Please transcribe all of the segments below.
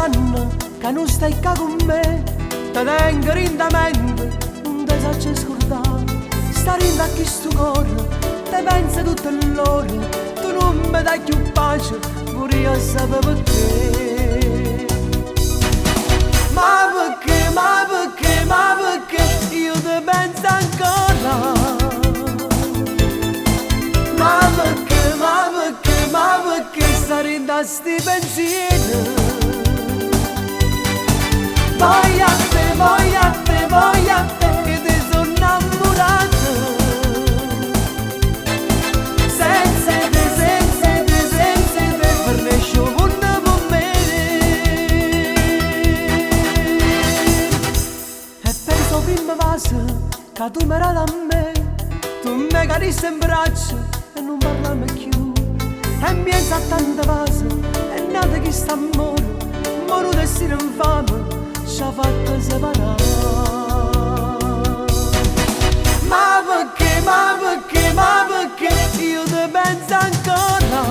Tant'anni che non stai qua con me, te tengo dint' 'a mente, nun te saccio scurdà. Sta dint' a chistu core, te penso tutte l'ore, tu nun me dai cchiù pace, vurria sapè pecchè. Ma pecchè, ma pecchè, ma pecchè io te penso ancora? Ma pecchè, ma pecchè, ma pecchè sta dint' a sti pensieri? Voglio a te, voglio a te, voglio a te, che te so' 'nnammurato. Senza 'e te, senza 'e te, senza 'e te fernesce 'o munno pe' me. E penso 'o primmo vaso ca tu m'hê dato a me, tu me cadiste 'mbraccio e nun parlammo cchiù. E 'mmiez'a tanta vase è nato chist'ammore, mo nu destino 'nfame ce ha fatto separà. Ma pecché, ma pecché, ma pecché io te penso ancora?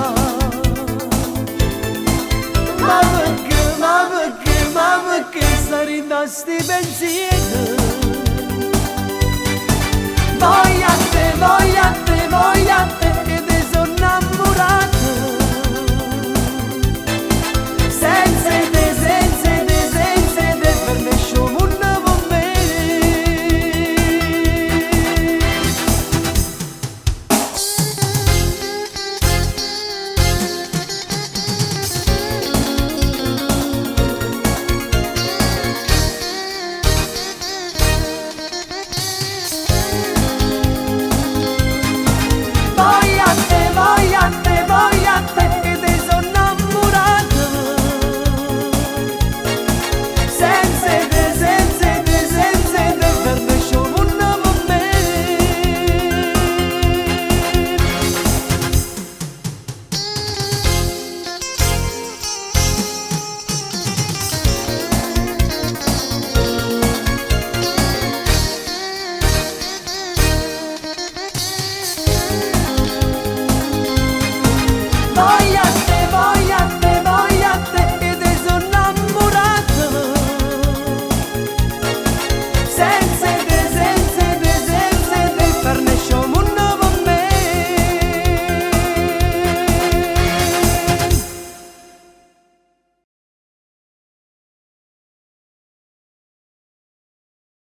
Ma pecché, ma pecché, ma pecché sta dint' a sti pensieri? Voglio a te, voglio a te, voglio a te.